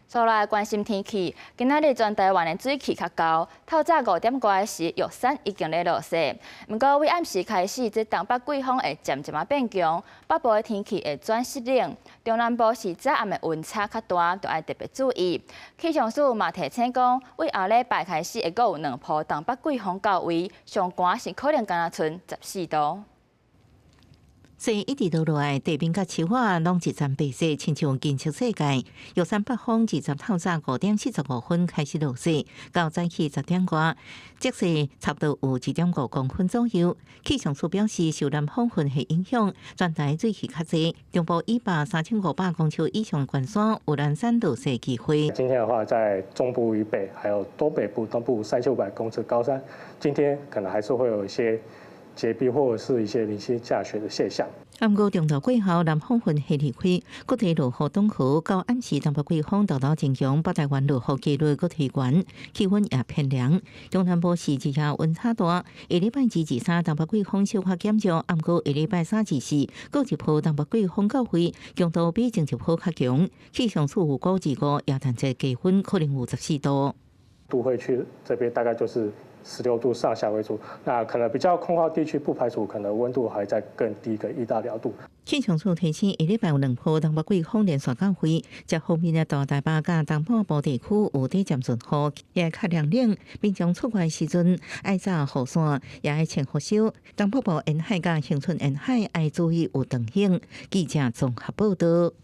再來關心天氣，今仔日全台灣的水汽較厚，透早5點外時，玉山已經咧落雪。毋過，對暗時開始，這東北季風會漸漸仔變強，北部的天氣會轉濕冷，中南部是早暗的溫差較大，著愛特別注意。氣象署嘛提醒講，對後禮拜開始會閣有兩波東北季風到位，上寒是可能干焦賰14度。雪一直落落來，地面佮樹仔攏一層白色，親像金色世界。玉山北峰20透早5點45分開始落雪，到早起10點外，積雪差不多有1.5公分左右。氣象署表示，受南方雲系影響，全台水汽較濟，中部以北3500公尺以上懸山有南山落雪機會。今天的話，在中部以北，還有東北部、東部3500公尺高山，今天可能還是會有一些結冰或者是一些零星下雪的現象。毋過中晝過後，南方雲系離開，各地落雨東河到暗時東北季風到達增強，北台灣落雨幾率閣提懸，氣溫也偏涼。中南部是日夜溫差大，下禮拜二、二三東北季風小可減弱，毋過下禮拜三、二四閣一波東北季風到位，強度比前一波較強。氣象署預估二五耶誕節氣溫可能有14度。都會區這邊大概就是16度上下為主，那可能比較空曠地區不排除可能溫度還在更低個1到2度。氣象署提醒，下禮拜有兩波東北季風連續到位，這方面的大台北佮東半部地區有短暫陣雨，也較涼冷。民眾出外時陣愛紮雨傘，也愛穿雨衫。東北部沿海佮恆春沿海愛注意有長風。記者綜合報道。